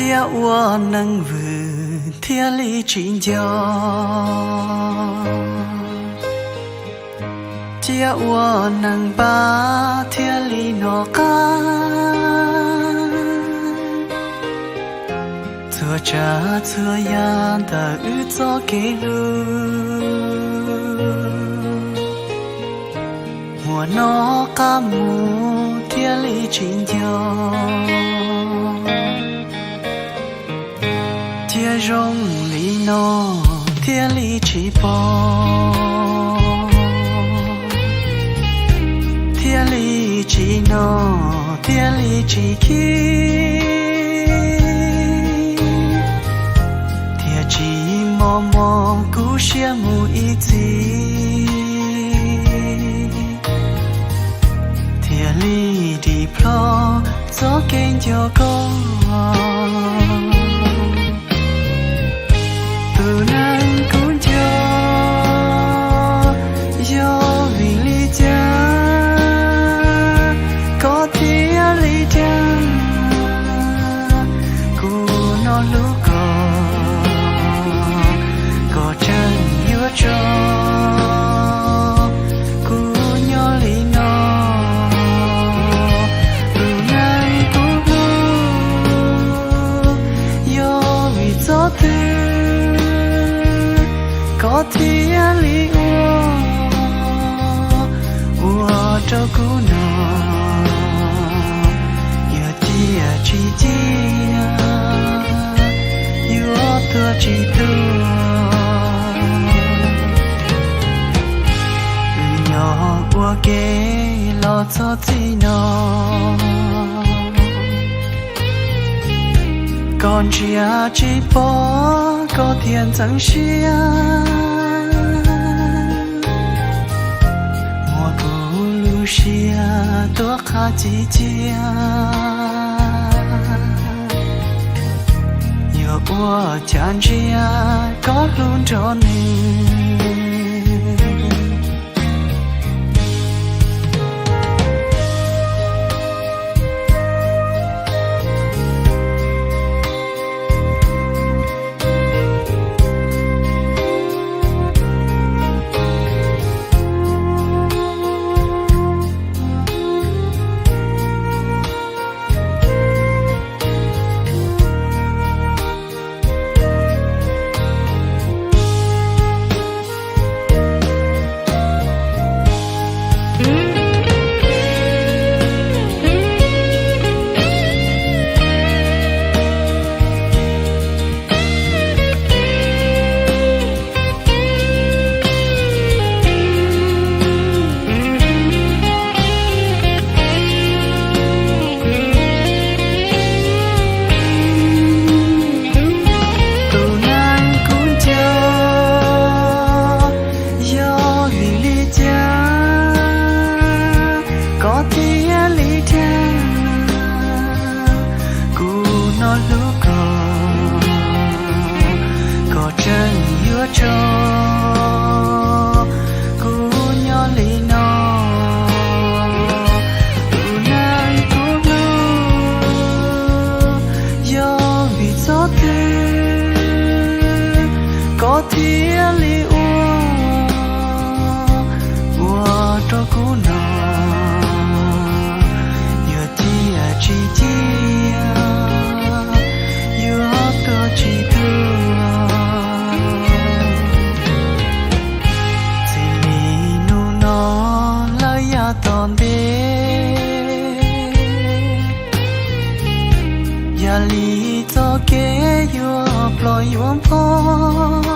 Cia ua neeg vwm thiaj li tsis nco, cia ua neeg npab thiaj li hnov qab. Txhua tsav txhua yam ntawm wb txoj kev hlub, hmo no qab mus thiaj li tsis nco, cia zoo li no thiaj li tsis pom, thiaj li tsis hnov, thiaj li tsis khib, thiaj tsis mos mos kub siab mus ib txhis, thiaj li dim plho txoj kev nco koj. Tus neeg kuv nco, yog vim li cas koj thiaj li dag? Kuv no hlub koj, koj tseem yuav tso kuv nyob li no. Tus neeg kuv hlub, yog vim txoj twg koj thiaj li ua, ua rau kuv no yuav ciaj tsis ciaj, yuav tuag tsis tuag. Wb nyob ua ke los txog txij no, koj ntsia tsis pom koj thiaj ntxeev siab, muab kuv lub siab tuaj qhav ci cia, yuav ua cas ntsia koj hlub nrog nws. Tus neeg kuv nco, yog vim li cas koj thiaj li dag? Kuv no hlub koj, koj tseem yuav tso kuv nyob li no. Tus neeg kuv hlub, yog vim txoj twg koj thiaj li ua, ua rau kuv no yuav ciaj tsis ciaj, yuav tuag tsis tuag. Txij li hnub no lawm yav tom ntej, yam li txoj kev yuav ploj yuav npog,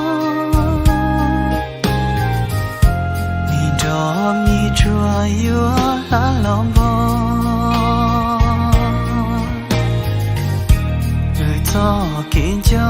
me nrog me tsuag yuav hla los npog. Wb txoj kev nco